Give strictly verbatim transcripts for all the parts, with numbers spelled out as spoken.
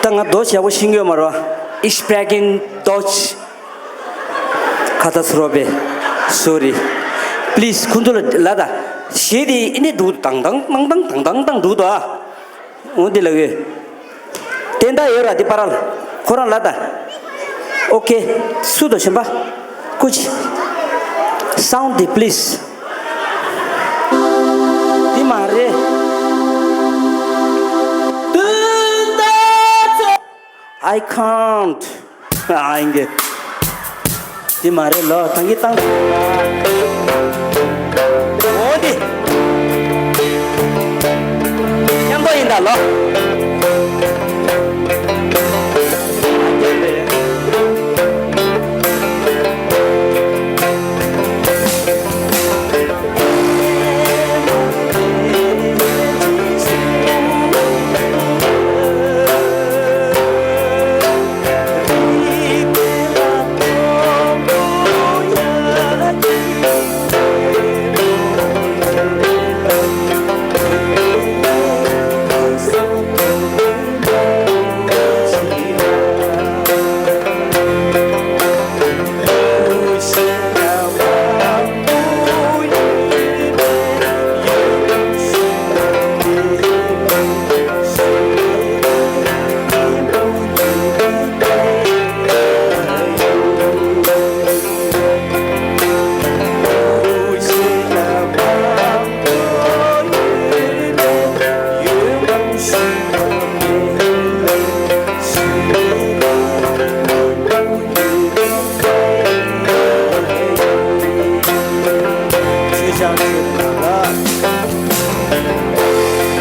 ད་ང་རྡོ་ཞེ་པོ་ཤེས་ཀྱི་ཡོད་མ་རེད་བ། Ich spreche Deutsch. Katastrophe. Sorry. Please. ཁོང་ཚོ་ལ་ལབ་དང་། གཞས་དེ་ཨ་ནི་འགྲོ་གི་འདུག་དང་དང་དང་དང་དང་དང་འགྲོ་གི་འདུག་ཨ། འོ་འདི་ལབ་ཡོད། དེ་འདྲ་ཡོད་ར་དེ་པར་ར་ལ། ཁོ་རང་ལབ་དང་། Okay. སུ་དང་གཞན་པ། ཀུ་ཅི། Sound དེ་please. དེ་མ་རེད། I can't. ཨ་ཡིན་གྱི། དེ་མ་རེད་ལོ། ཐང་གི་བཏང་། འོ་དེ། མཉམ་པོ་ཡིན་ད་ལོ།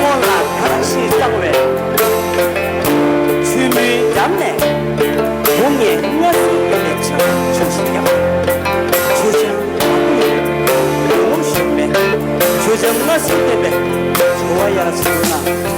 སྔོན་ལ་དར་ཞིང་གཙང་བའི་ཆུ་མོའི་འགྲམ་ནས། འབུམ་ལྔའི་མངའ་གསོལ་ཡོད་པའི་ཆབ་ཆུ་ཞིག་ཀྱང་། ཆུ་ཆེན་དམར་པོ་ཡི་ཡོལ་ངོར་བཞུགས་པའི། ཆུ་ཆེན་མངའ་གསོལ་སྟོན་པའི་ཇོ་བོ་ཡར་སོང་ན།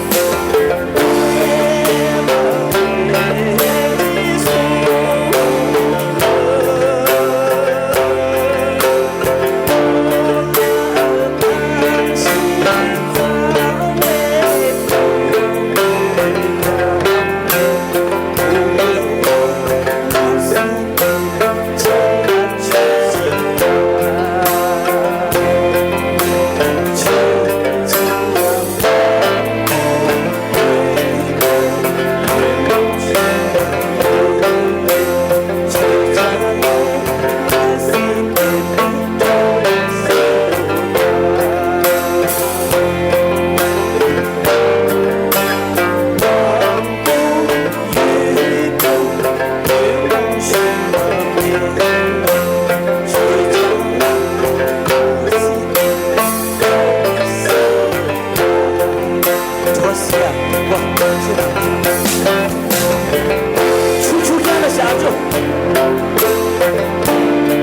ཆུ་ཆུ་རྐྱང་ལ་བཞག་ཆོག་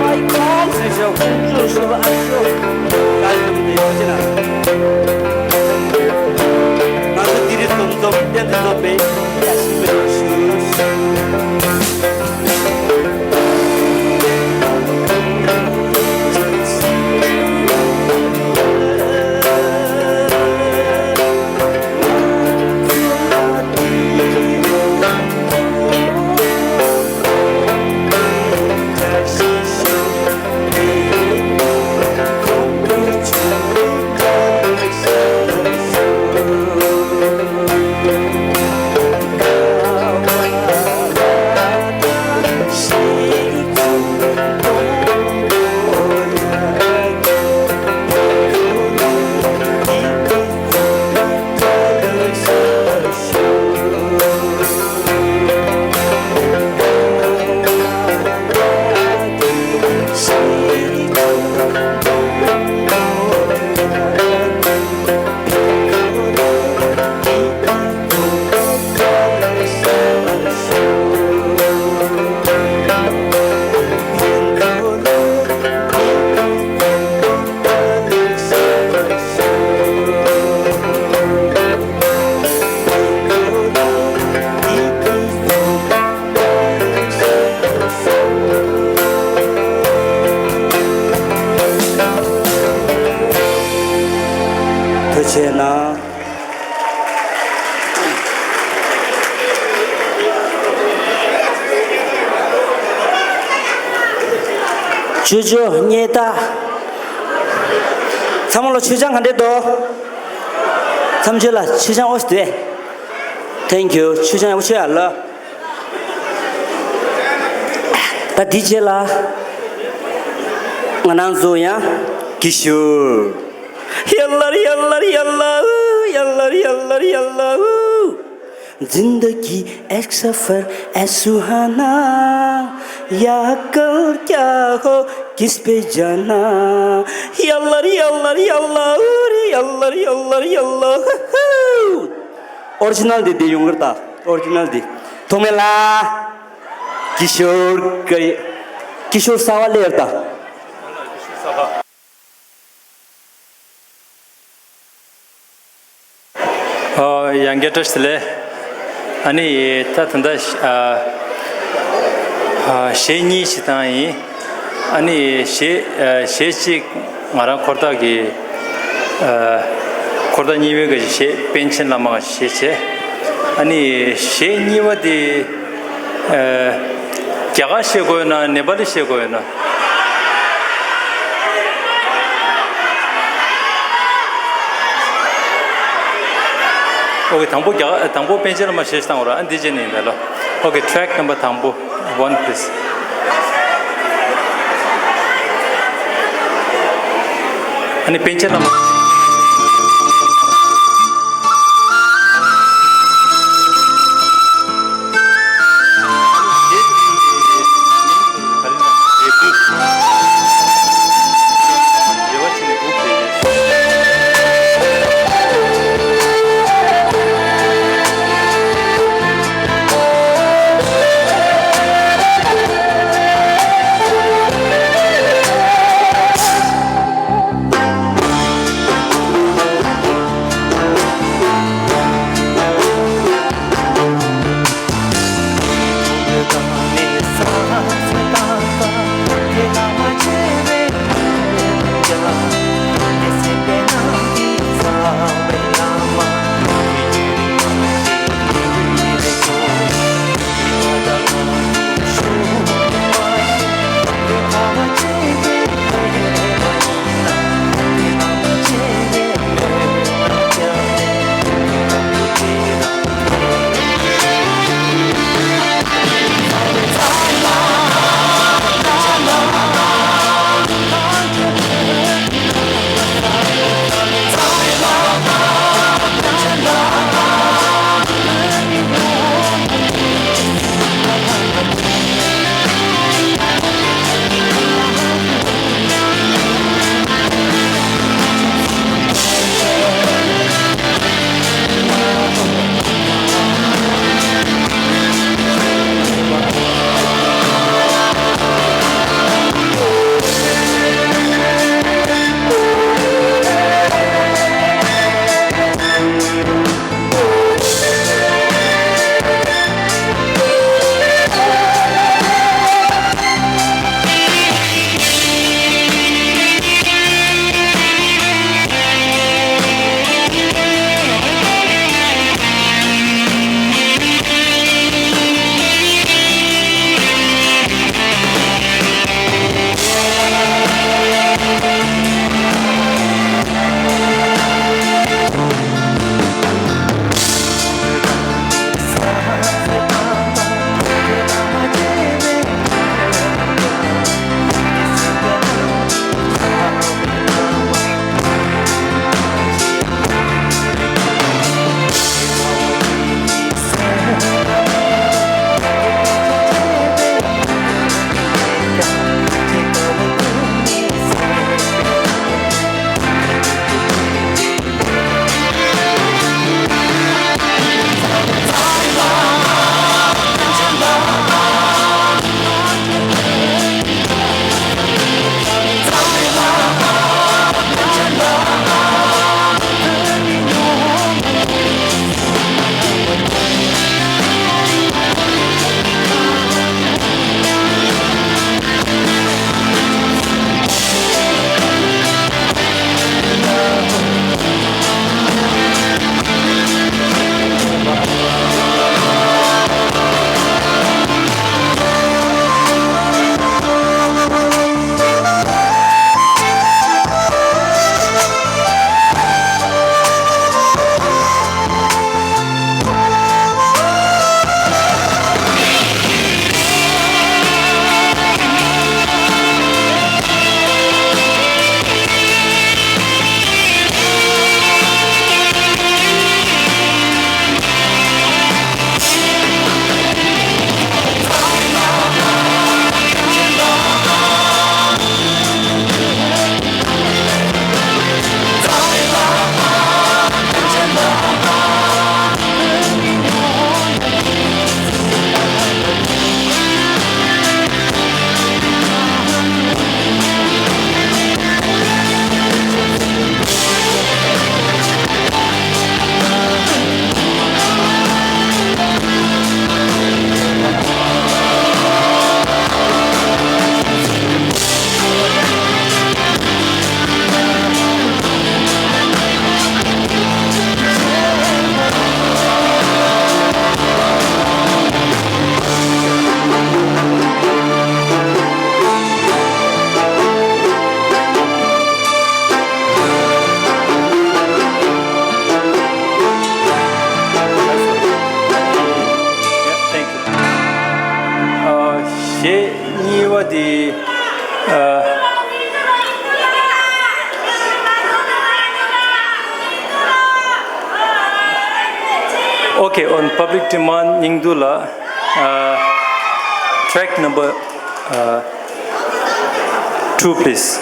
ཨའི་ཁོང་ཟེར་ཞོག་ཁོང་ཚོས་ཤོག་ཨ་ཤོག་ད་ཡོང་དེ་ཡོང་ཅི་ན། ང་ཚོ་དེ་རིང་འཛོམས་འཛོམས་གཏན་དུ་འཛོམས་པའི་ཡ་ཤི་མི་རོགས་ཞུ། ཅོ་ཅོ་རྙེད་ད། ཚང་མ་ལ་མཆོད་ཆང་ག་འདྲས་འདུག་ཚམ་ཆོས་ལ་མཆོད་ཆང་ཨོ་སྟེ། Thank you. མཆོད་ཆང་ཡག་པོ་མཆོད་ཡ་ལ། ད་འདི་རྗེས་ལ་ང་རང་ཚོ་ཡང་གི་ཤུར། ཡ་ལ་རི་ཡ་ལ་རི་ཡ་ལ་ཨུ། ཡ་ལ་རི་ཡ་ལ་རི་ཡ་ལ་ཨུ། زندگی ایک سفر ہے سہانا، یا کل کیا ہو کس پہ جانا۔ ཡ་ལ་རི་ཡ་ལ་རི་ཡ་ལ་ཨུ་རི། ཡ་ལ་རི་ཡ་ལ་རི་ཡ་ལ་ཧུ་ཧུ། ཨོ་རི་ཇི་ནལ་འདི་འདི་ཡོང་གི་རེད་ད། ཨོ་རི་ཇི་ནལ་འདི། ཐོག་མེད་ལ། ཀི་ཤོར་ཀ་ཡེ། ཀི་ཤོར་གསར་པ་སླེབས་ཡོད་རེད་ད། ཨོ། ཡང་བསྐྱར་བཀྲ་ཤིས་བདེ་ལེགས། ཨ་ནི་ད་ད་ལྟ་ཨ་ཨ་གཞས་གཉིས་ཤིག་བཏང་ཡིན། ཨ་ནི་གཞས་ཨ་གཞས་གཅིག་ང་རང་འཁོར་ཐག་གི་ཨ་འཁོར་ཐག་གཉིས་པའི་གི་གཞས་པཎ་ཆེན་བླ་མ་གི་གཞས་བྱས། ཨ་ནི་གཞས་གཉིས་པ་དེ་ཨ་རྒྱ་གར་གཞས་དགོས་ན་ནེ་པ་ལི་གཞས་དགོས་ན། ཨོ་ཁེ། དང་པོ་རྒྱ་དང་པོ་པཎ་ཆེན་བླ་མ་གཞས་བཏང་བ་ར། ཨ་འདི་བྱས་ནས་ཡིན་ད་ལོ། ཨོ་ཁེ། ཊེག་ནམ་བར་དང་པོ། One, please. ཨ་ནི་པཎ་ཆེན་བླ་མ། the, uh, okay, on public demand, Nyingdu la, uh, track number, uh, two, please.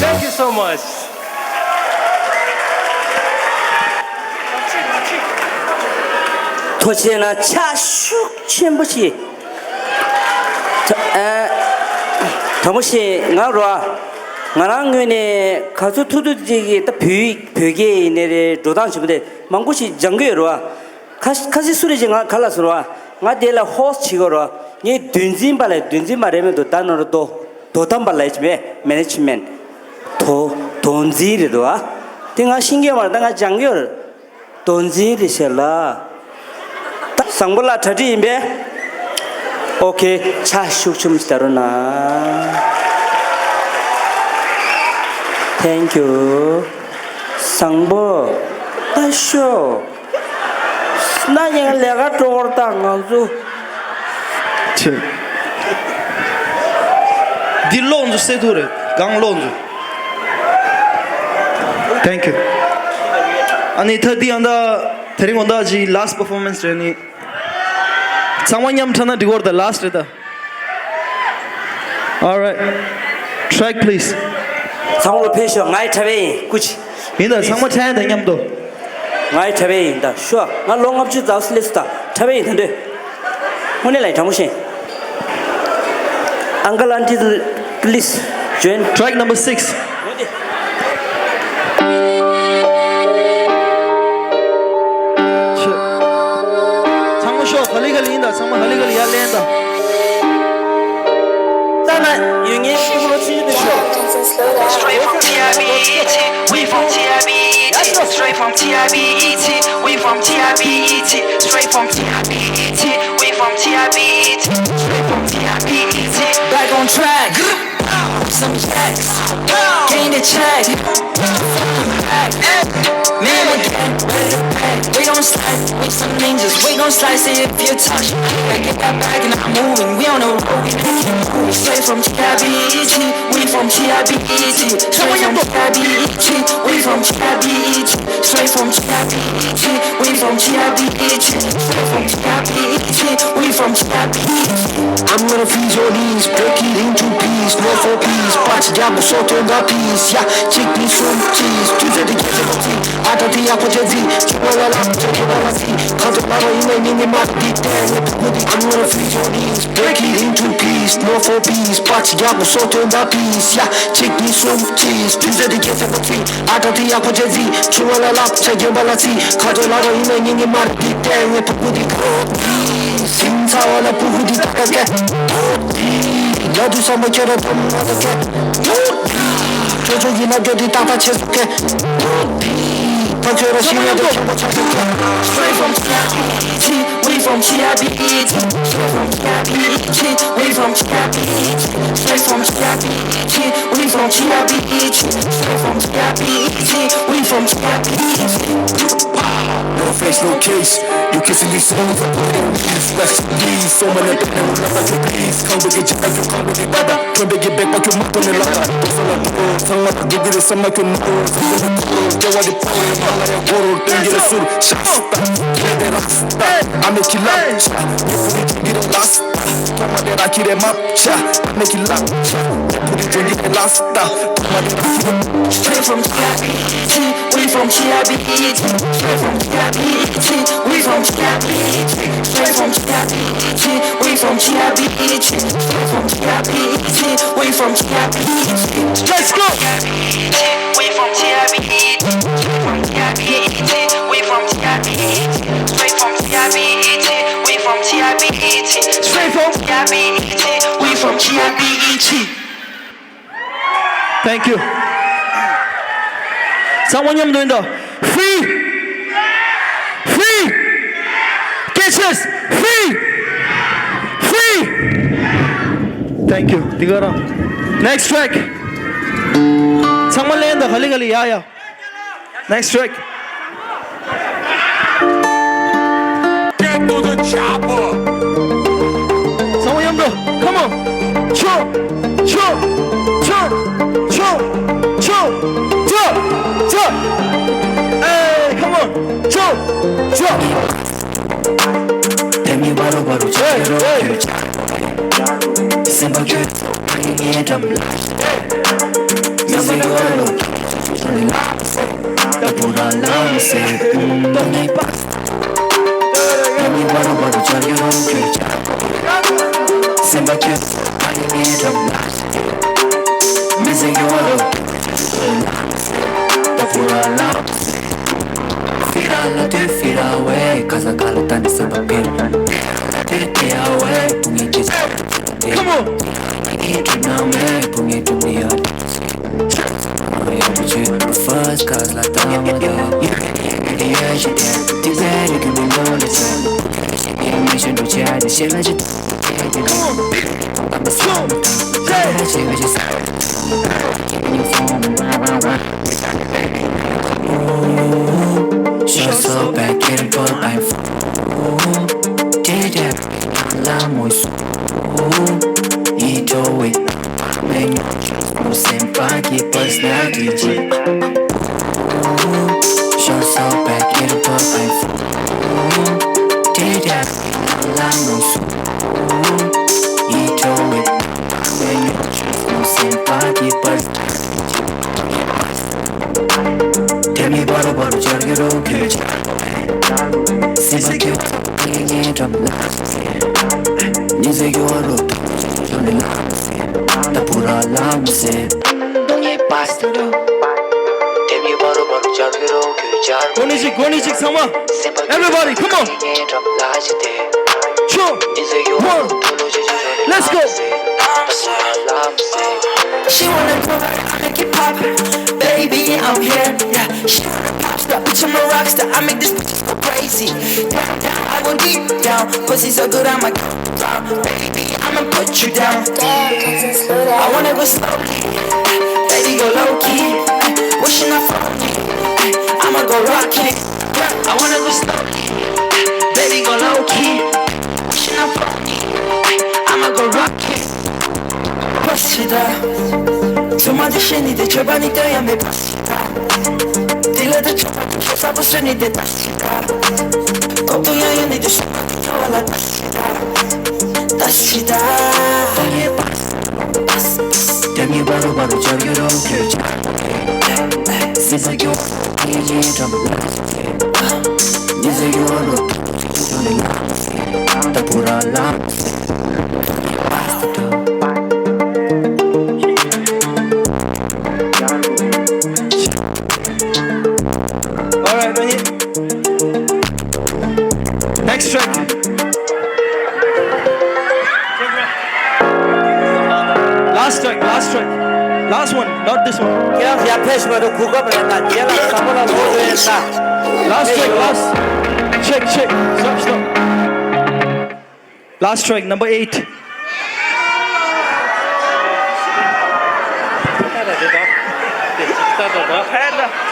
Thank you so much. ཐུགས་རྗེ་གནང་། ཕྱག་ཤུགས་ཆེན་པོ་ཞིག་ད་ཨ། དྲང་པོ་བཤད་ང་རོ། ང་རང་ངོས་ནས་ག་ཚོད་ཐུབ་ཐུབ་ཅིག་གིས་ད་བོད་བོད་སྐད་ཡིན་ནའི་རེད། འགྲོ་སྟངས་བྱེད་པ་དེ་མང་པོ་ཞིག་སྦྱང་གི་ཡོད་རོ། ཁ་ཁ་སང་སུ་རེད་ཅེས་ང་ག་ལ་ཟེར་བ། ང་དེ་ལ་ཧོ་སི་བྱེད་དགོས་རོ། ངའི་འདུལ་འཛིན་པ་ལ། འདུལ་འཛིན་པ་རེད་མེད་དོ། ད་ནོར་དོ། དོ་དམ་པ་ལ་ཡིན་མེད། མེ་ནེ་ཇི་མེན་ཊི། དོ་དོ་འཛིན་རེད་དོ། ཨ་དེ་ང་ཤེས་ཀྱི་མ་རེད། ད་ང་སྦྱང་གི་ཡོད་རེད། དོ་འཛིན་རེད་ཤག་ལ། ད་བཟང་པོ་ལགས་གྲ་སྒྲིག་ཡིན་པས། ཨོ་ཁེ། ཕྱག་ཤུགས་ཆེན་པོ་ཞིག་ད་རོ་ན། Thank you། བཟང་པོ། ད་ཤོག་ན་ཡང་ལས་ཀ་འགྲོ་བར་ད་ང་ཚོ། ཆེ། འདི་ཀློག་འཛུགས་སེ་ཐུ་རེད། གང་ཀློག་འཛུགས། Thank you། ཨ་ནི་ད་འདི་ཡང་ད་དེ་རིང་དགོང་དག་གི་last performance་རེད་ནི། ཚང་མ་མཉམ་འཁྲབ་ན་འགྲིག་གོ་རེད་ད། Last་རེད་ད། Alright, track please. ཚང་མ་ལོ་ཕེབས་ཤོག་ང་ཡི་འཁྲབ་པ་ཡིན། སྐུ་མཁྱེན། ཡིན་ད། ཚང་མ་འཁྲབ་ཡིན་ད་མཉམ་དུ། ང་ཡི་འཁྲབ་པ་ཡིན་ད། ཤོག་ང་ལོ་ལྔ་བཅུ་ཙམ་སླེབས་སོང་ད། འཁྲབ་པ་ཡིན་ད་འདོད། དངོས་གནས་ལ་དྲང་པོ་བཤད། Uncle aunties, please join. Track number six. ཚང་མ་ཤོག་ག་ལེ་ག་ལེ་ཡིན་ད། ཚང་མ་ག་ལེ་ག་ལེ་ཡར་ལེན་ད། ལྟ་ན་ཡོད་ངེས་ཤི་ལོ་ཆུ་ཡུ་དུ་ཤོག Straight from T I B E T, we from T I B E T. Straight from T I B E T, we from T I B E T. Straight from T I B E T, we from T I B E T. Straight from T I B E T. Back on track. Some checks. Gain the check. Man, we get back. We gon' slide with some ninjas. We gon' slice it if you touch. I get that bag and I'm moving. We on the road, we making moves. Straight from T I B E T, we from T I B E T. Straight from T I B E T, we from T I B E T. Straight from T I B E T, we from T I B E T. Straight from T I B E T, we from T I B E T. I'm gonna freeze your knees, break it into peace, no for peace. Patch jabu soto da peace, yeah. Chick me some cheese, tu se di ke se ti. Ata ti ya ko je zi, tu la la, tu ke la la si. Kato la ro ime ni ni ma di te, ne pu di. I'm gonna freeze your knees, break it into peace, no for peace. Patch jabu soto da peace, yeah. Chick me some cheese, tu se di ke se ti. ཨ་ཏ་ཏི་ཡག་པོ་བྱེད་ཟིག་ཆུ་བ་ལ་ལབ་ཆ་རྒྱན་པ་ལ་ཚིག་ཁ་དྲོ་ལ་རོ་ཡིན་ན་ཉིན་གྱི་མར་འདི་ཏེ་ངའི་ཕུ་གུ་འདི་ཁོ་འདི་སིམ་ཚ་བ་ལ་ཕུ་གུ་འདི་ཏག་ཏག་སྐད་འདི་ང་དུ་བསམ་པ་ཁྱོད་ར་དོམ་ང་དུ་སྐད་འདི་ཁྱོད་ཚོ་གི་ལབ་རྒྱུ་འདི་ཏག་ཏག་བྱེད་སོང་སྐད་འདི་ད་ཁྱོད་ར་ཤི་ཡོད་དོ་ཁྱོད་པོ་ཆགས་སོང་སྐད། Straight from T I B E T, we from T I B E T. Straight from T I B E T, we from T I B E T. Straight from T I B E T, we from T I B E T. Straight from T I B E T, we from T I B E T. No face, no case. You kissing these songs, I'm putting these rest. These so many people love like you, please. Come with the jack, you come with the baba. Come with the back, but you must only love. Some of the good is some of the good. They want the power, I'm like a guru, then get a suit. Shasta, get the rasta. I make you laugh. You put it to get a last. Come on, then I kill them up. Cha, I make you laugh. Cha, you put it to get a last. Come on, then I kill them. Straight from T I B E T, we from T I B E T. Straight from T I B E T, we from T I B E T. Straight from T I B E T, we from T I B E T. Straight from T I B E T, we from T I B E T. Let's go! We from T I B E T, we from T I B E T. Straight from T I B E T, we from T I B E T. Straight from T I B E T, we from T I B E T. Thank you. ཚང་མ་མཉམ་དུ་ཡིན་ད། Free! Free! Catches! Free! Free! Thank you. འདི་ག་རང་། Next track. ཚང་མ་ལེན་ད། ག་ལེ་ག་ལེ། ཡ་ཡ། Next track. Get to the chopper. ཚང་མ་མཉམ་དུ། Come on. ཆོ། ཆོ། ཆོ། ཆོ། ཆོ། ཆོ། ཆོ། Hey, come on. ཆོ། ཆོ། དེ་མི་བ་རུ་བ་རུ་ཆ་ཁྱེར་རོ། Hey, hey. སེམས་པ་ཁྱོད་ཚོ་ཕ་ཡི་ངའི་འགྲམ་ལ། ཉམས་ Come on. གོ་ནི་ཅིག་གོ་ནི་ཅིག་ཚང་མ། Everybody, come on. Sure. One. Let's go. She wanna go, I make it pop. Baby, I'm here. Yeah, she wanna pop star, bitch, I'm a rock star. I make this bitch go crazy. Down, down, I go deep down. Pussy so good, I'ma go down. Baby, I'ma put you down. I wanna go slowly. Baby, go low key. Wishing I phone you. I'ma go rock it. I wanna go slowly. Baby, go low key. Wishing I phone you. I'ma go rock it. Pasita. Somebody sheni de chobani to ya me pasita. Dile de chobani chesa bo sheni de pasita. Koto ya ya ni de somebody to la pasita. Pasita. All right, next track. Last track, last track. Last one, not this one. ཁྱེད་རང་ཡར་ཕེབས་ཤིག་མ་གཏོགས་གོ་སྐབས་མེད་ན་རྗེས་ལ་བསམ་བློ་ལ་ལོག་འགྲོ་ཡིན་ད། Last track, last. Check, check. Stop, stop. Last track, number eight.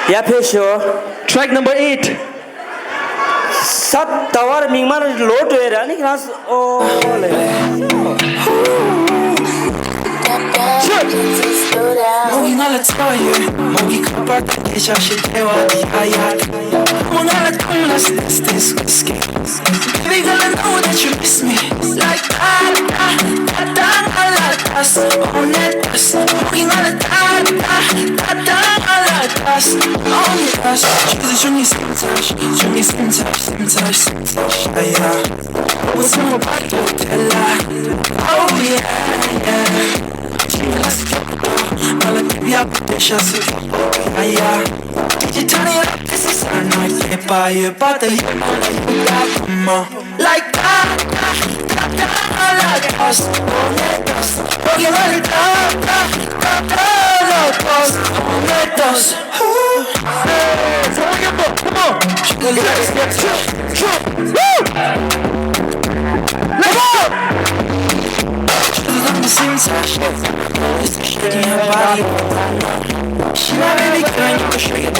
ཡར་ཕེབས་ཤོག Track number eight. ས་ད་བར་མིག་དམར་ལོག་འགྲོ་ཡ་ར་ནི་ཁྱེད་རང་ཨོ་ལེ། མོ་ཡིས་ང་ལ་བརྩེ་བ་ཡོད། མོ་གི་ཁ་པར་དང་སྐད་ཆ་ཞིག་འབྲེལ་བ་དེ་ཡ་ཡ། མོ་ང་ལ་གཏམ་ལ་སྟེས་སྟེས་སྐད་སྐད། Baby girl, I know that you miss me. Like that, that, that, that, I like us. On it, us. Looking all the time, that, that, that, I like us. On it, us. Choose a journey sometimes. Journey sometimes, sometimes, sometimes. Yeah, yeah. What's in my body? Tell her. Oh, yeah, yeah. She must go. All the people up there, she'll see. Yeah, yeah. Did you turn it up? This is our night. Yeah, bye, yeah, bye, yeah, bye, yeah, bye, yeah. Like that, that, that, that, I like us. Oh, let us. Oh, you like that, that, that, that, I like us. Oh, let us. Ooh. Hey, so we can go. Come on. Yes, yes, yes. Woo! Let's go! Let me sing some shit. Shaking her body. She my baby girl, you can shake it.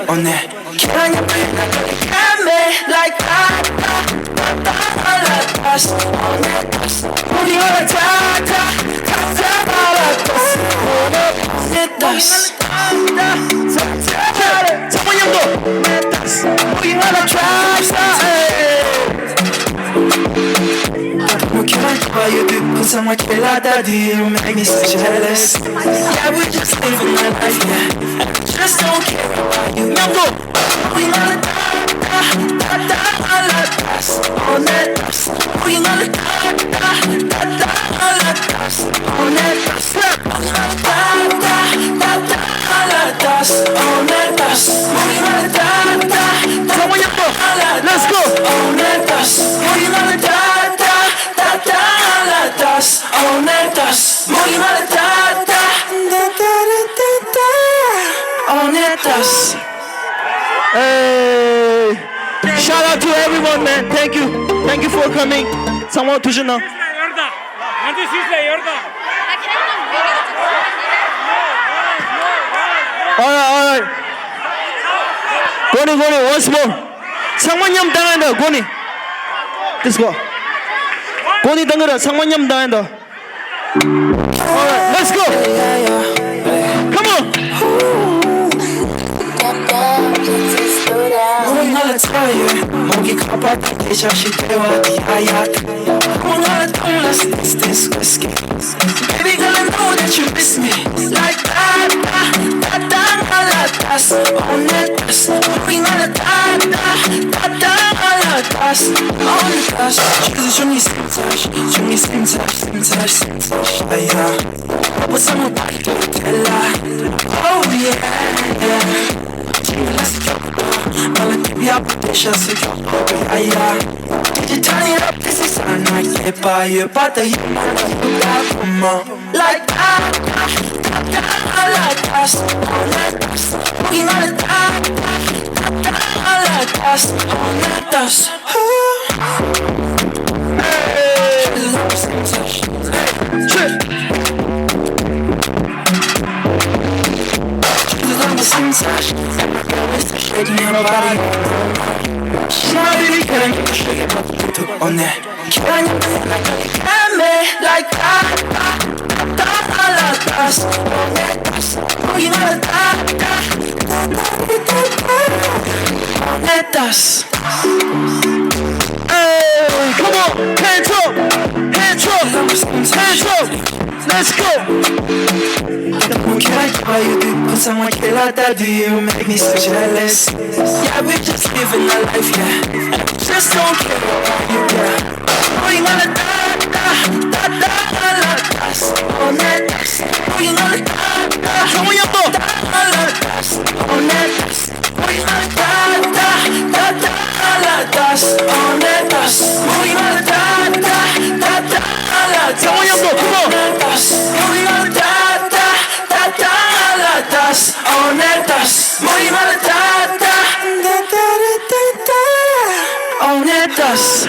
On that. Can you bring that to the camera like that? That, that, that, I like us. On that, us. Moving on the top, top, top, top, I like us. On that, us. It does. Top, top, top, top, top, I like us. Moving on the track, hey. Can't buy you do put someone kill like that, do you make me so jealous? Yeah, we just living my life, yeah. Just don't care about you. མཉམ་དུ། We gonna da da da da da, all night us. We gonna da da da da da da, all night us. Let's go. Hey, shout out to everyone, man. Thank you. Thank you for coming. ཚང་མ་ཐུགས་རྗེ་གནང་། ང་ཚོ་ཤུགས་ལ་ཡོད་དང་། All right, all right. གོ་ནི་གོ་ནི། Once more. ཚང་མ་མཉམ་བཏང་ཡ་འདྲ། གོ་ནི། Let's go. གོ་ནི་བཏང་གི་ར། ཚང་མ་མཉམ་བཏང་ཡ་འདྲ། All right, let's go. Come on. Baby girl, I know that you miss me like that. Da da da da da, all night us. We gonna da da da da, all night us, all night us. She could show me some touch, show me some touch, some touch, some touch. Yeah, yeah. What's on my body? Tell her. Oh yeah, yeah. Let's go. I'ma give you a petition, so you go, yeah, yeah. Did you turn it up? This is a night, yeah, but you, but the, you, come on. Like that, that, that, that, all night us, all night us. We gonna da da da da, all night us, all night us. Ooh. Hey. Shit. Shaking your body. She not really caring, shake it up, put it on there. Can you like that? Like that, that, that, all night us, all night us. We gonna da da da da da da, all night us. Hey, come on, hands up, hands up, hands up. Let's go. Don't care about you, do put someone kill like that, do you make me so jealous? Yeah, we just living our life, yeah. Just don't care about you, yeah. Boy, you wanna da da da da da da, all night us. Boy, you wanna da da da da da da, all night us. Boy, you wanna da da da da da da, all night us. Boy, you wanna da da da da da da, all night us. Boy, you wanna da da da da da, all night us. Boy, you wanna da da da da da da, all night us.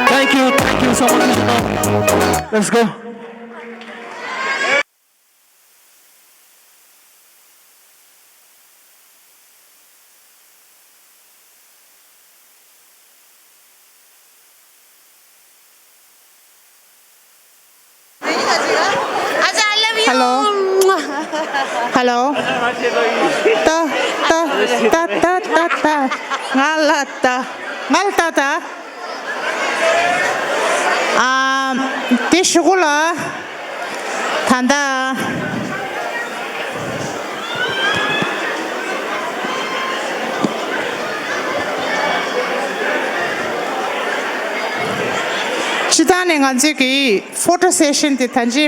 Thank you, thank you so much. Let's go. Hello. Hello. ད་ད་ད་ད་ད་ད། ང་ལ་ད། ང་ལ་ད་ད། ཨ། དེ་ཞུ་གོ་ལ། ད་ད། སྤྱིར་བཏང་ནས་ང་ཚོའི་གི་ཕོ་ཊོ་སེ་ཤན་དེ་ད་ཅི་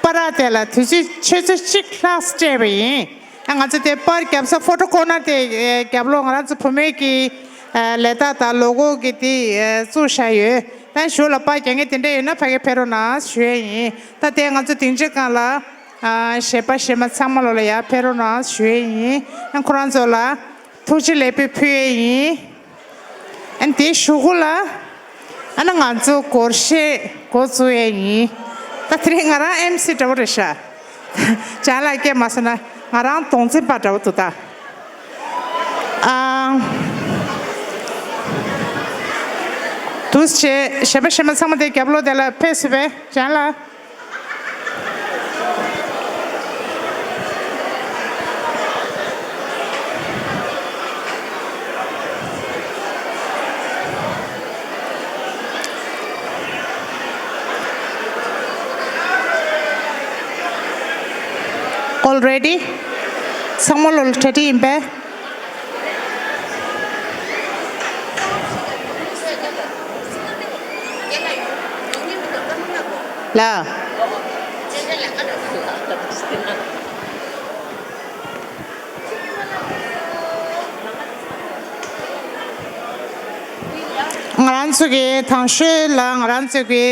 པར་དེ་ལ་དུས་ཚོད་ཆུ་ཚོད་གཅིག་ལྷག་སྤྲད་པ་ཡིན། ཨ། ང་ཚོ་དེ་པར་རྒྱབ་ས་ཕོ་ཊོ་ཀོར་ནར་དེ་རྒྱབ་ལོགས་ང་རང་ཚོ་བུད་མེད་ཀྱི་ལས་རྟགས་དང་ལོ་གོ་གི་དེ་བཙུགས་བཞག་ཡོད། ད་གཞུག་ལ་པར་རྒྱག་མཁན་དེ་འདྲ་ཡོད་ན་ཕ་གི་ཕེབས་རོགས་གནང་ཞུ་ཡས་ཡིན། ད་དེ་ང་ཚོ་སྡིངས་ཆ་སྒང་ལ་གཞས་པ་གཞས་མ་ཚང་མ་ལོ་ལ་ཡར་ཕེབས་རོགས་གནང་ཞུ་ཡས་ཡིན། ཨ། ཁོ་རང་ཚོ་ལ་ཐུགས་རྗེ་ལེགས་འབུལ་ཕུལ་ཡས་ཡིན། ཨ་ནི་དེའི་གཞུག་གུ་ལ་ཨ་ནི་ང་ཚོ་སྒོར་གཞས་འགོ་བཙུགས་ཡས་ཡིན། ད་དེ་རིང་ང་རང་ཨེམ་སི་འདྲ་བོ་རེད་ཤག་ཅང་ལ་སྐད་མ་སོང་ན་ང་རང་གདོང་འཛིན་པ་འདྲ་བོ་འདུག་ད། ཨ། འདུག་སེ་བྱས་གཞས་པ་གཞས་མ་ཚང་མ་དེ་རྒྱབ་ལོགས་དེ་ལ་ཕེབས་སྲིད་པས། ཅང་ལ། Already? ཚང་མ་ལོ་གྲ་སྒྲིག་ཡིན་པས། ལ། ང་རང་ཚོ་གི་དང་ཤོས་ལ་ང་རང་ཚོ་གི་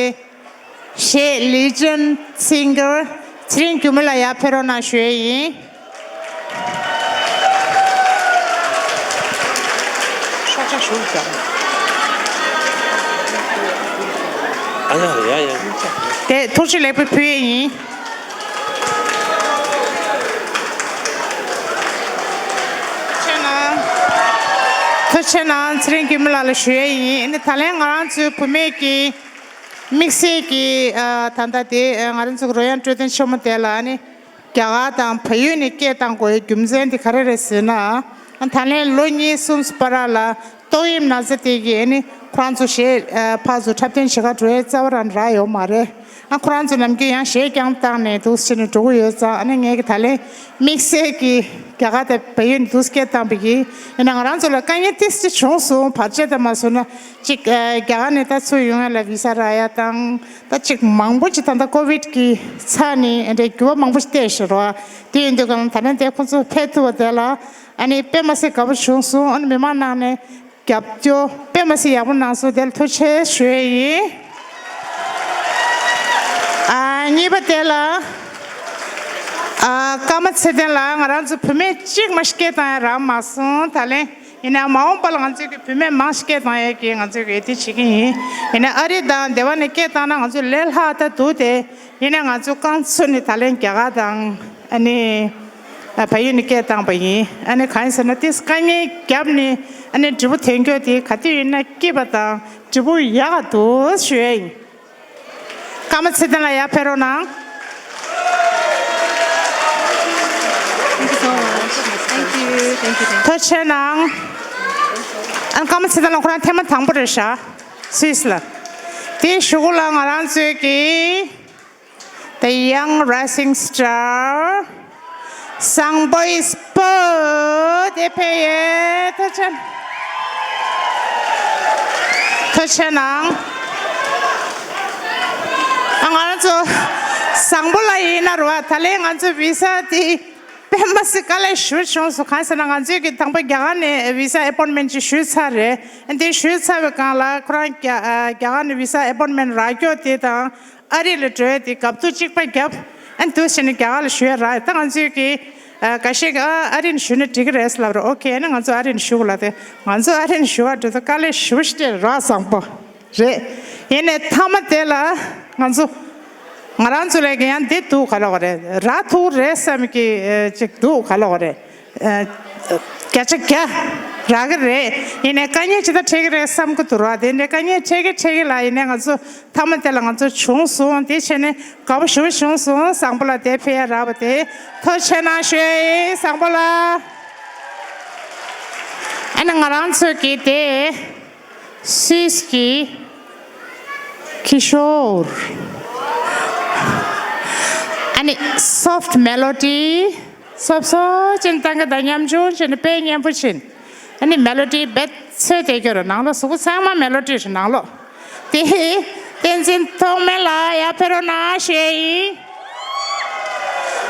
གཞས་legend singer ཚེ་རིང་འགྱུར་མེད་ལགས་ཡར་ཕེབས་རོགས་གནང་ཞུ་ཡས་ཡིན། ཤོག་བྱ་ཞུ་ཀྱང་། ཨ་ཡ་ཡ་ཡ། དེ་ཐུགས་རྗེ་ལེགས་པོ་ཕུལ་ཡས་ཡིན། ཐུགས་རྗེ་གནང་། ཐུགས་རྗེ་གནང་། ཚེ་རིང་འགྱུར་མེད་ལགས་ལ་ཞུ་ཡས་ཡིན། ཨ་ནི་ད་ལན་ང་རང་ཚོའི་བུད་མེད་ཀྱི་དམིགས་བསལ་གྱི་ཨ་ད་ལྟ་དེ་ཨ་ང་རང་ཚོ་གི་རོལ་དབྱངས་སྤྲོད་མཁན་ཆེན་མོ་དེ་ལ་ཨ་ནི་རྒྱ་གར་དང་བལ་ཡུལ་ནས་སྐད་བཏང་དགོས་པའི་རྒྱུ་མཚན་དེ་ག་རེ་རེད་ཟེར་ན། ཨ་ད་ལན་ལོ་གཉིས་གསུམ་བར་ལ་ཏོག་དབྱིབས་ན་ཚ་དེ་གིས་ཨ་ནི་ཁོ་རང་ཚོ་གཞས་ཨ་ཕར་ཚུར་འཁྲབ་སྟོན་བྱེད་ག་འགྲོ་ཡས་རྩ་བ་རང་རག་ཡོད་མ་རེད། ཨ་ཁོ་རང་ཚོ་ནམ་རྒྱུན་ཡང་གཞས་རྐྱང་བཏང་ནས་འདུག་སེ་བྱས་ནས་འགྲོ་གི་ཡོད་ཙང་། ཨ་ནི་ངས་ཀྱི་ད་ལན་དམིགས་བསལ་གྱི་རྒྱ་གར་དང་བལ་ཡུལ་ནས་འདུག་སེ་སྐད་བཏང་བའི་གི་ཡིན་ན་ང་རང་ཚོ་ལ་དཀའ་ངལ་ཏོག་ཙམ་བྱུང་སོང་། བར་ཆད་དང་མ་བཟོ་ན་ཅིག་ཨ་རྒྱ་གར་ནས་ད་ཚུར་ཡོང་ཡ་ལ་བི་ས་རག་ཡ་དང་། ད་ཅིག་མང་པོ་ཅིག་ད་ལྟ་ཀོ་བིད་ཀྱི་ཆ་ནས་འདྲ་འགྱུར་བ་མང་པོ་ཞིག་བསྟན་ཤག་རོ། དེ་ཡིན་དུས་གང་ད་ལན་དེ་ཁོང་ཚོ་ཕེབས་ཐུབ་པ་དེ་ལ་ཨ་ནི་དཔེ་མ་སྲིད་དགའ་པོ་བྱུང་སོང་། ཨ་ནི་མི་མང་ནང་ནས་རྒྱབ་སྐྱོར་དཔེ་མ་སྲིད་ཡག་པོ་གནང་སོང་། དེ་ལ་ཐུགས་རྗེ་ཆེ་ཞུ་ཡས་ཡིན། ཨ་གཉིས་པ་དེ་ལ་ཨ་ཀརྨ་ཚེ་བརྟན་ལགས། ང་རང་ཚོ་བུད་མེད་གཅིག་མ་ཞིག་སྐད་བཏང་ཡ་རག་མ་སོང་ད་ལན། ཡིན་ནའང་མ་འོངས་པ་ལ་ང་ཚོས་ཀྱི་བུད་མེད་མང་ཞིག་སྐད་བཏང་ཡས་ཀྱི་ང་ཚོས་ཀྱི་འོས་བསྡུ་བྱེད་ཀྱི་ཡིན། ཡིན་ནའང་ཨ་རི་དང་དེ་བ་ནས་སྐད་བཏང་ན་ང་ཚོ་ལས་སླ་ད་འདུག་སྟེ། ཡིན་ནའང་ང་ཚོ་རྐང་ཚུགས་ནས་ད་ལན་རྒྱ་གར་དང་ཨ་ནི་ཨ་བལ་ཡུལ་ནས་སྐད་བཏང་པ་ཡིན། ཨ་ནི་གང་ཡིན་ཟེར་ན་ཏིས་དཀའ་ངལ་བརྒྱབ་ནས་ཨ་ནི་འབྲས་བུ་ཐོན་རྒྱུ་དེ་ག་དུས་ཡིན་ན་སྐྱིད་པ་དང་འབྲས་བུ་ཡག་ག་འདུག་ཞུ་ཡས་ཡིན། ཀརྨ་ཚེ་བརྟན་ལགས་ཡར་ཕེབས་རོགས་གནང་། Thank you so much. Thank you. Thank you. Thank you. ཐུགས་རྗེ་གནང་། ཨ་ཀརྨ་ཚེ་བརྟན་ལགས་ཁོ་རང་ཐེངས་མ་དང་པོ་རེད་ཤག་སུད་སི་ལ། དེའི་གཞུག་གུ་ལ་ང་རང་ཚོའི་གི་The Young Rising Star བཟང་པོ་ཨིས་པོ་དེ་ཕེབས་ཡས། ཐུགས་རྗེ་ཐུགས་རྗེ་གནང་། ཨ་ང་རང་ཚོ་བཟང་པོ་ལ་ཡིན་ན་རོ། ད་ལན་ང་ཚོ་བི་ས་དེ་དཔེ་མ་སྲིད་དཀའ་ལས་ཞེ་པོ་བྱུང་སོང་། གང་ཟེར་ན་ང་ཚོས་ཀྱི་དང་པོ་རྒྱ་གར་ནས་བི་ས་ཨེ་པོན་མེན་ཅིག་ཞུས་ཚར་རེད། དེ་ཞུས་ཚར་བའི་སྒང་ལ་ཁོ་རང་རྒྱ་ཨ་རྒྱ་གར་ནས་བི་ས་ཨེ་པོན་མེན་རག་རྒྱུ་དེ་དང་། ཨ་རི་ལ་འགྲོ་ཡ་དེ་འགབ་ཐུག་གཅིག་པ་བརྒྱབ། ཨ་འདུག་བྱས་ནས་རྒྱ་གར་ལ་བཞུགས་ཡ་རག་ཡ། ད་ང་ཚོས་ཀྱི་ཨ་འགའ་ཤས་ཀྱིས་ཨ་ཨ་རི་ནས་བཞུགས་ན་འགྲིག་གི་རེད་ལབ་རེད། ཨོ་ཁེ། ཨ་ནི་ང་ཚོ་ཨ་རི་ནས་བཞུགས་ལ། དེ་ང་ཚོ་ཨ་རི་ནས་བཞུགས་ཡ་འགྲོ་དུས་དཀའ་ལས་ཞེ་པོ་ཞིག་འཕྲད་རེད། བཟང་པོ་རེད། ཡིན་ནའི་མཐའ་མ་དེ་ལ་ང་ཚོ་ང་རང་ཚོ་ལ་ཡང་འདི་འདུག་ག་ལབ་དགོས་རེད། རག་ཐུག་རེད་བསམ་གྱི་ཨ་ཅིག་འདུག་ག་ལབ་དགོས་རེད། ཨ་བརྒྱ་ཆ་བརྒྱ་རག་གི་རེད། ཡིན་ནའི་དཀའ་ངལ་ཇི་ལྟར་འཕྲད་ཀྱི་རེད་བསམ་གྱི་འདུག་ར། དེ་འདྲའི་དཀའ་ངལ་འཕྲད་ཀྱི་འཕྲད་ཀྱི་ལ། ཡིན་ནའི་ང་ཚོ་མཐའ་མ་དེ་ལ་ང་ཚོ་བྱུང་སོང་། དེ་བྱས་ནས་དགའ་པོ་ཞེ་པོ་བྱུང་སོང་། བཟང་པོ་ལ་དེ་ཕེབས་ཡ་རག་པ་དེ་ཐུགས་རྗེ་གནང་ཞུ་ཡ་ཡིན། བཟང་པོ་ལ། ཨ་ནི་ང་རང་ཚོ་གི་དེ་སུད་སི་གི་ཁི་ཤོར། ཨ་ནི་སོཕ་མེ་ལོ་ཌི། སོབ་སོབ་ཅན་ཏང་གི་ད་ཉམ་ཆུང་ཅན་དཔེ་སྙན་པོ་ཅན། ཨ་ནི་མེ་ལོ་ཌི་རྦད་ཚོད་དེ་སྐྱོ་ར། ནང་ལོགས་གཟུགས་པོ་ཚང་མ་མེ་ལོ་ཌི་རེད་ནང་ལོགས། དེ་བསྟན་འཛིན་ཐོགས་མེད་ལགས་ཡར་ཕེབས་རོགས་གནང་ཞུ་ཡ་ཡིན།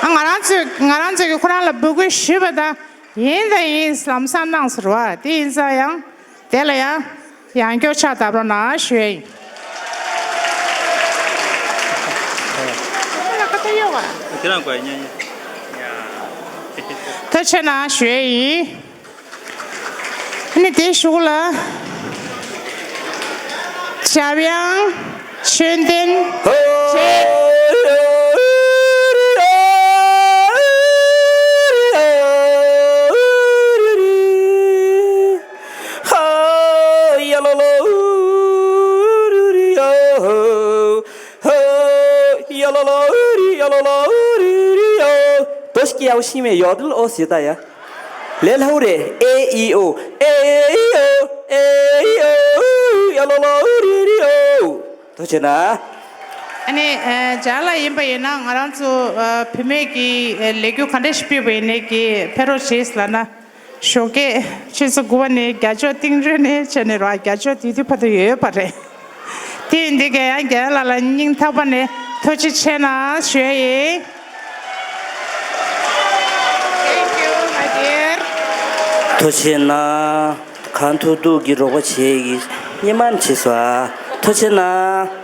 ཨ་ང་རང་ཚོས་ང་རང་ཚོས་ཀྱི་ཁོ་རང་ལ་འབོད་སྐུལ་ཞུས་པ་དང་། ཡིན་དང་ཡིན་ལམ་སང་གནང་ཟེར་བ་དེ་ཡིན་ཙང་ཡང་། དེ་ལ་ཡང་ཡང་བསྐྱར་ཕྱག་བརྡབ་རོགས་གནང་ཞུ་ཡ་ཡིན། ཁྱེད་རང་དགོས་ཉན་ཉན། ཐུགས་རྗེ་གནང་ཞུ་ཡ་ཡིན། ཨ་ནི་དེའི་གཞུག་ལ་འཇམ་དབྱངས་ཆོས་ལྡན་བཅས། ཧོ། ཡ་ལ་ལ་ཨུ་རི་ཡ་ལ་ལ་ཨུ་རི་རི་ཡ། དོ་ཞིག་ཡའོ་ཤི་མེ་ཡོ་དིལ་ཨོ་སི་ད་ཡ། ལེ་ལ་ཧུ་རེ། ཨེ་ཨི་ཨོ། ཨེ་ཨི་ཨོ། ཨེ་ཨི་ཨོ། ཡ་ལ་ལ་ཨུ་རི་རི་ཡ། དོ་ཆེ་ན། ཨ་ནི་ཨ་ཇ་ལ་ཡིན་པ་ཡིན་ན་ང་རང་ཚོ་ཨ་བུད་མེད་ཀྱི་ཨ་ལས་འགུལ་ག་འདྲ་ཞིག་སྤེལ་བ་ཡིན་ནའི་གི་ཕེབས་རོགས་བྱེད་ལབ་ན། ཞོགས་ཀས་ཆུ་ཚོད་དགུ་པ་ནས་རྒྱ་ལྕོག་གཏིང་རོལ་ནས་བྱས་ནས་རོགས་རྒྱ་ལྕོག་དེ་དུས་བར་དུ་ཡོད་པ་རེད། དེ་ཡིན་དུས་ཀྱང་ཡང་རྒན་ལགས་ལ་སྙིང་ཐག་པ་ནས་ཐུགས་རྗེ་ཆེ་གནང་ཞུ་ཡ་ཡིན། Thank you, my dear. ཐུགས་རྗེ་གནང་། གང་ཐུབ་ཐུབ་ཀྱིས་རོགས་པ་བྱེད་ཀྱི་སྙན་མར་བྱེད་སོ། ཐུགས་རྗེ་གནང་།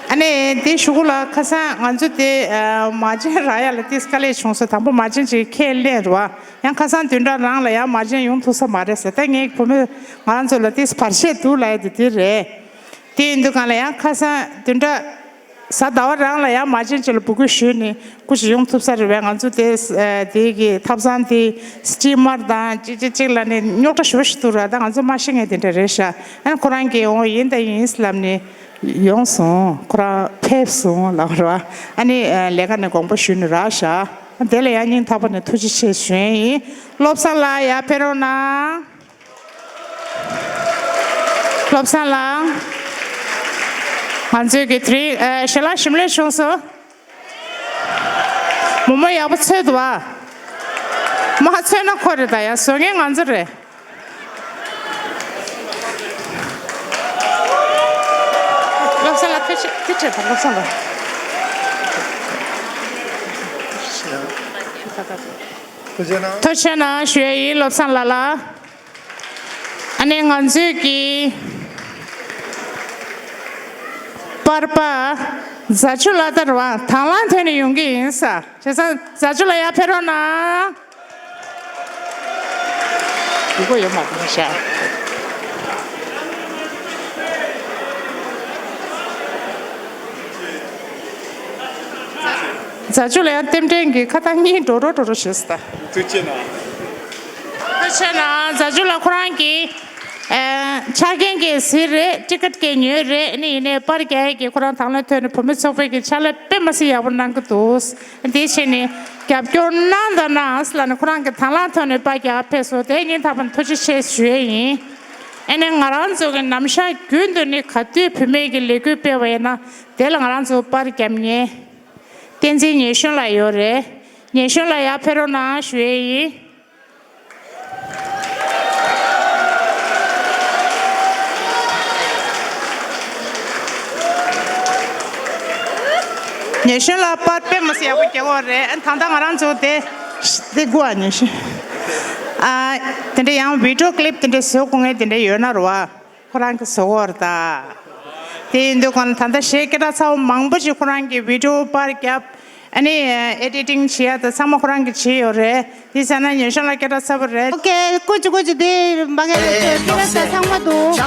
ཨ་ནི་དེ་གཞུག་གུ་ལ་ཁ་སང་ང་ཚོ་དེ་ཨ་མ་བྱན་རག་ཡ་ལ་ཏིས་དཀའ་ལས་བྱུང་སོང་། དང་པོ་མ་བྱན་ཅིག་ཁས་ལེན་རེད་བ། ཡང་ཁ་སང་བདུན་ཕྲག་རང་ལ་ཡང་མ་བྱན་ཡོང་ཐུབ་ས་མ་རེད་ཟེར། ད་ངས་བུ་མོས་ང་རང་ཚོ་ལ་ཏིས་བར་ཆད་འདུག་ལབ་ཡ་དེ་དེ་རེད། དེ་ཡིན་དུས་གང་ལ་ཡང་ཁ་སང་བདུན་ཕྲག་གཟའ་ཟླ་བ་རང་ལ་ཡང་མ་བྱན་ཅིག་ལ་འབོད་སྐུལ་ཞུས་ནས་སྐུ་ཞིག་ཡོང་ཐུབ་ས་རེད་བས། ང་ཚོ་དེ་ཨ་དེ་གི་ཐབ་ཚང་དེ་སི་ཊི་མར་དང་ཅིག་ཅིག་ཅིག་ལ་ནས་རྙོག་དྲ་ཞེ་པོ་ཞིག་འདུག་ར། ད་ང་ཚོ་མ་ཤེས་མཁན་དེ་འདྲ་རེད་ཤག་ཨ་ཁོ་རང་གིས་འོ་ཡིན་ད་ཡིན་ལབ་ནས་ཡོང་སོང་། ཁོ་རང་ཕེབས་སོང་ལབ་ར། ཨ་ནི་ཨ་ལས་ཀ་ནས་དགོངས་པ་ཞུས་ནས་རག་ཤག་དེ་ལ་ཡང་སྙིང་ཐག་པ་ནས་ཐུགས་རྗེ་ཆེ་ཞུ་ཡ་ཡིན། བློ་བཟང་ལགས་ཡར་ཕེབས་རོགས་གནང་། བློ་བཟང་ལགས། ང་ཚོའི་གི་དེ་རིང་ཨ་ཞལ་ལག་ཞིམ་ལས་བྱུང་སོང་། མོག་མོག་ཡག་པོ་ཚོས་འདུག་བ། མ་ཚོས་ན་ཁོ་རེད། ད་ཡ་བཟོ་མཁན་ང་ཚོ་རེད། བློ་བཟང་ལགས་ཐུགས་རྗེ་ཆེ། ཐུགས་རྗེ་ཆེ་ད་བློ་བཟང་ལགས། ཐུགས་རྗེ་གནང་། ཐུགས་རྗེ་གནང་ཞུ་ཡ་ཡིན་བློ་བཟང་ལགས་ལ། ཨ་ནི་ང་ཚོའི་གི་པར་པ་རྫ་ཆུ་ལ་ལྟར་བ་དང་བླངས་ཐོག་ནས་ཡོང་གི་ཡིན་ས། བྱས་ཙང་རྫ་ཆུ་ལ་ཡར་ཕེབས་རོགས་གནང་། ཡི་གོ་ཡོད་མ་རེད་ཤག་རྫ་ཆུ་ལ་ཡང་རྟེན་འབྲེལ་གྱི་ཁ་བཏགས་གཉིས་འགྲོ་འགྲོ་འགྲོ་འགྲོ་བྱས་སོང་ད། ཐུགས་རྗེ་གནང་། ཐུགས་རྗེ་གནང་། རྫ་ཆུ་ལ་ཁོ་རང་གིས་ཨ་ཆ་རྐྱེན་གྱི་གཟིགས་རེད། ཊི་ཀེ་ཊི་གི་ཉོས་རེད། ཨ་ནི་ཡིན་ནའི་པར་རྒྱག་ཡས་ཀྱི་ཁོ་རང་དང་བླངས་ཐོག་ནས་བུད་མེད་ཚོགས་པའི་གི་ཕྱག་ལས་དཔེ་མ་སྲིད་ཡག་པོ་གནང་གི་འདུག་དེ་བྱས་ནས་རྒྱབ་སྐྱོར་གནང་དང་གནང་ཟེར་ལབ་ནས་ཁོ་རང་གི་དང་བླངས་ཐོག་ནས་པར་རྒྱག་ཕེབས་སོང་། དེ་སྙིང་ཐག་པ་ནས་ཐུགས་རྗེ་ཆེ་ཞུ་ཡས་ཡིན། ཨ་ནི་ང་རང་ཚོ་གི་ནམ་ཞག་རྒྱུན་དུ་ནི་ག་དུས་བུད་མེད་ཀྱི་ལས་འགུལ་སྤེལ་བ་ཡིན་ན་དེ་ལ་ང་རང་ཚོ་པར་རྒྱབ་མཁན་བསྟན་འཛིན་ཉི་གཞོན་ལགས་ཡོད་རེད། ཉི་གཞོན་ལགས་ཡར་ཕེབས་རོགས་གནང་ཞུ་ཡས་ཡིན། ཉི་གཞོན་ལགས་པར་དཔེ་མི་སྲིད་ཡག་པོ་རྒྱག་གི་ཡོད་རེད། ཨ་ད་ལྟ་ང་རང་ཚོ་དེ་དེ་དགུ་ཨ་ཉི་གཞོན། ཨ་དེ་འདྲ་ཡང་བི་ཌི་ཡོ་ཀི་ལིབ་དེ་འདྲ་བཟོ་དགོས་ངེས་དེ་འདྲ་ཡོད་ན་རེད་བ། ཁོ་རང་གི་བཟོ་གི་ཡོད་རེད་ད། དེ་ཡིན་དུས་གང་ལ་ད་ལྟ་གཞས་སྐད་གྲགས་ཚ་བོ་མང་པོ་ཅིག་ཁོ་རང་གི་བི་ཌི་ཡོ་པར་རྒྱབ། ཨ་ནི་ཨེ་ཌི་ཊིང་བྱེད་ཡ་དང་ཚང་མ་ཁོ་རང་གིས་བྱས་ཡོད་རེད། དེ་ཟེར་ན་ཉི་གཞོན་ལགས་སྐད་གྲགས་ཚ་པོ་རེད། ཨོ་ཀེ། ཀུ་ཅི་ཀུ་ཅི། དེ་མ་ག་རེ་སྐད་གྲགས་ཚང་མ་འདུག་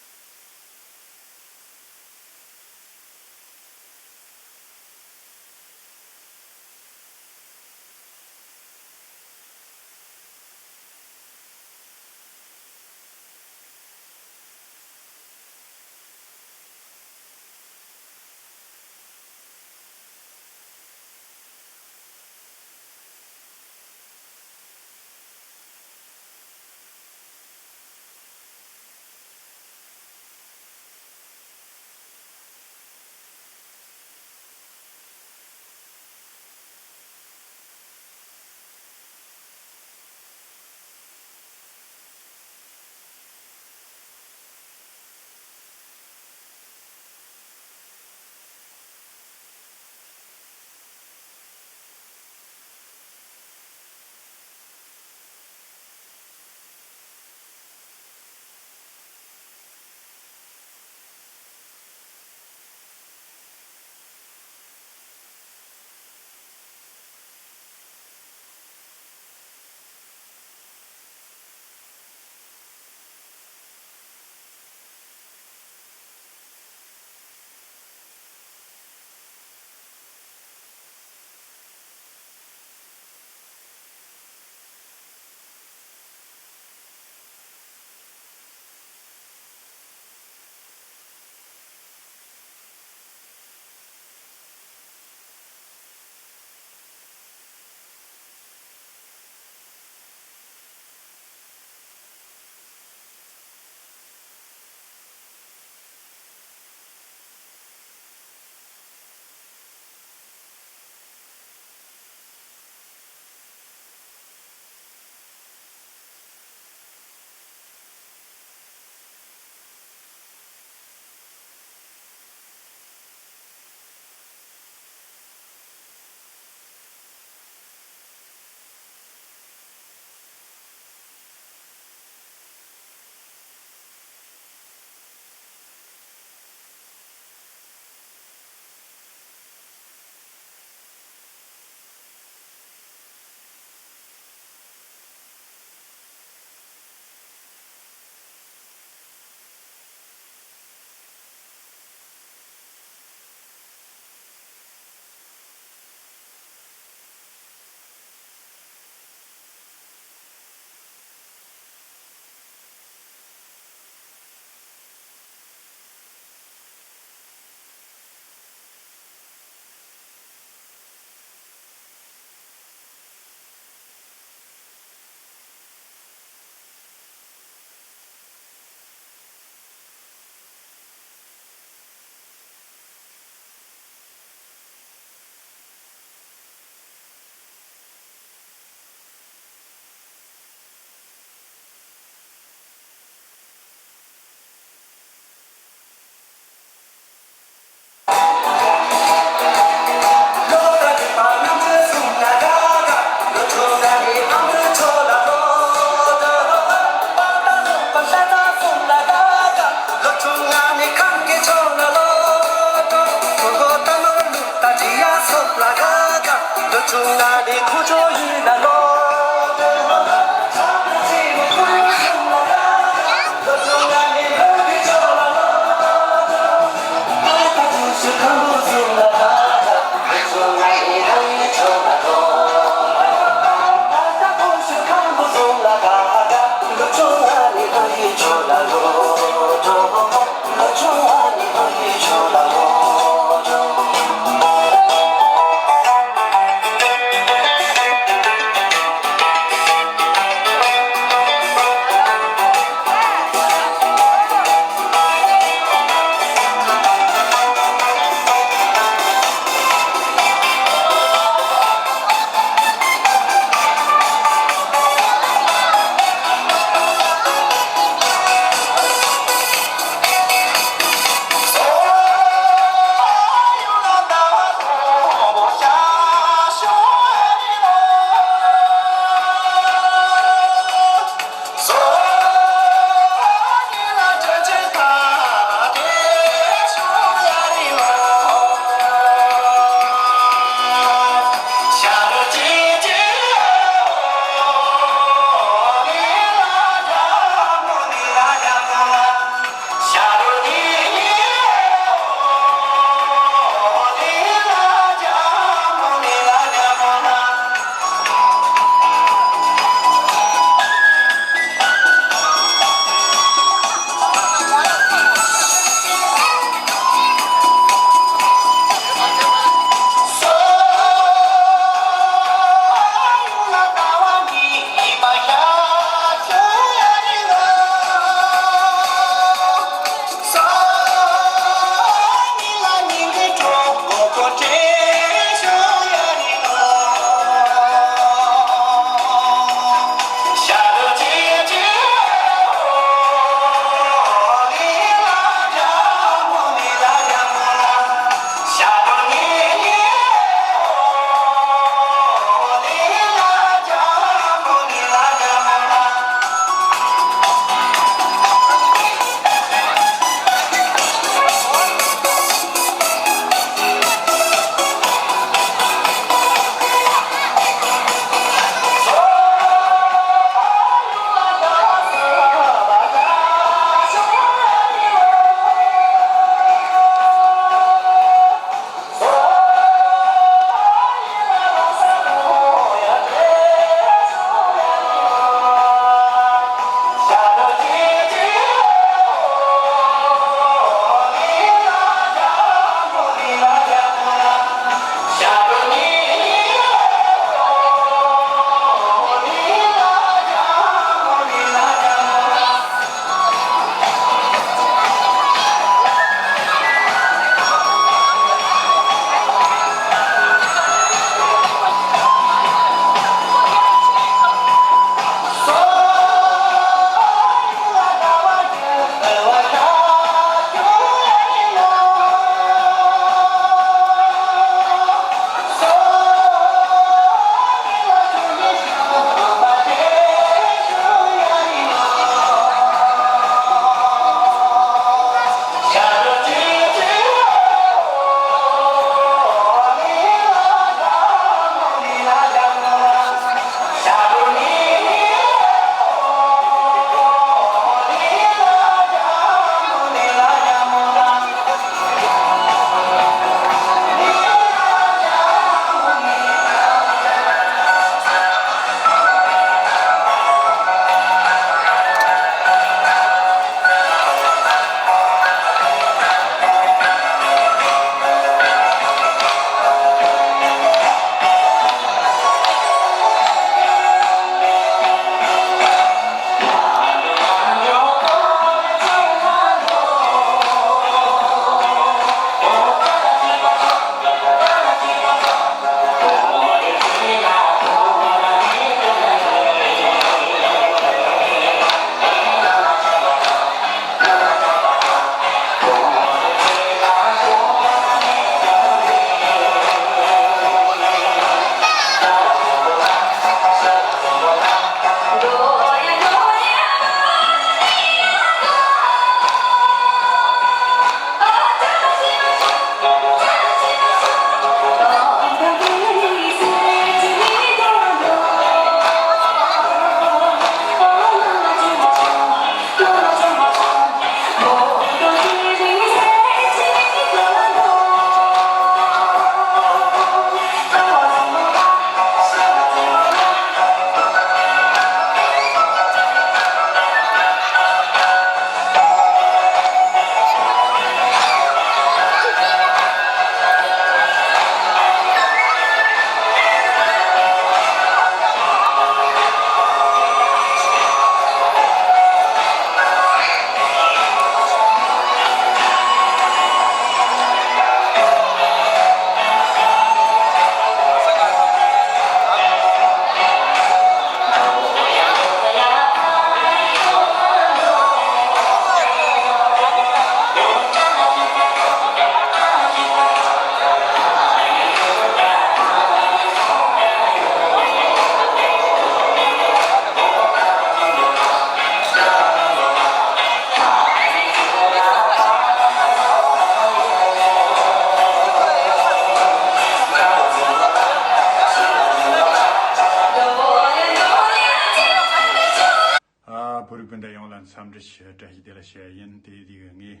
འཚམས་འདྲི་ཞུ། བཀྲ་ཤིས་བདེ་ལེགས་ཞུ་ཡ་ཡིན། དེ་དུས་ངས་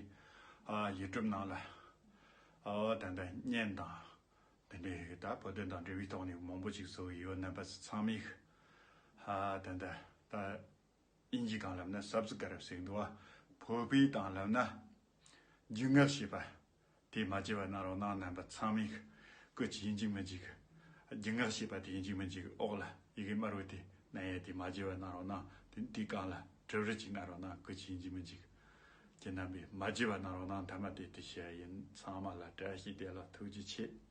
ཨ་ཡུ་ཊུབ་ནང་ལ་ཨ་ད་ལྟ་བརྙན་དང་དེ་འདྲའི་ད་བོད་དོན་དང་འབྲེལ་བའི་ཐོག་ནས་མང་པོ་ཅིག་བཟོ་གི་ཡོད། རྣམ་པ་ཚོ་ཚང་མས་ཨ་ད་ལྟ་ད་དབྱིན་ཇི་སྒང་ལབ་ན་སབ་སི་ཀ་རབ་ཟེར་གི་འདུག་བ། བོད་པའི་སྟེང་ལབ་ན་རྒྱུས་མངའ་བྱེད་པ། དེ་མ་བརྗེད་པ་གནང་རོགས་གནང་། རྣམ་པ་ཚང་མས་སྐུ་མཁྱེན། ཡིན་གཅིག་མིན་གཅིག་རྒྱུས་མངའ་བྱེད་པ་དེ་ཡིན་གཅིག་མིན་གཅིག་འོག་ལ་ཡི་གེ་དམར་པོ་དེ་མནན་ཡས་དེ་མ་བརྗེད་པ་གནང་རོགས་གནང་། དེ་དེའི་སྒང་ལ་དྲིལ་བུ་ཅིག་གནང་རོགས་གནང་། སྐུ་མཁྱེན། ཡིན་གཅིག་མིན་གཅིག་ཁྱེད་རྣམ་པས་མ་བརྗེད་པ་གནང་རོགས་གནང་། མཐའ་མ་དེ་དེ་བཤད་ཡིན། ཚང་མ་ལ་བཀྲ་ཤིས་བདེ་ལེགས། ཐུགས་རྗེ་ཆེ།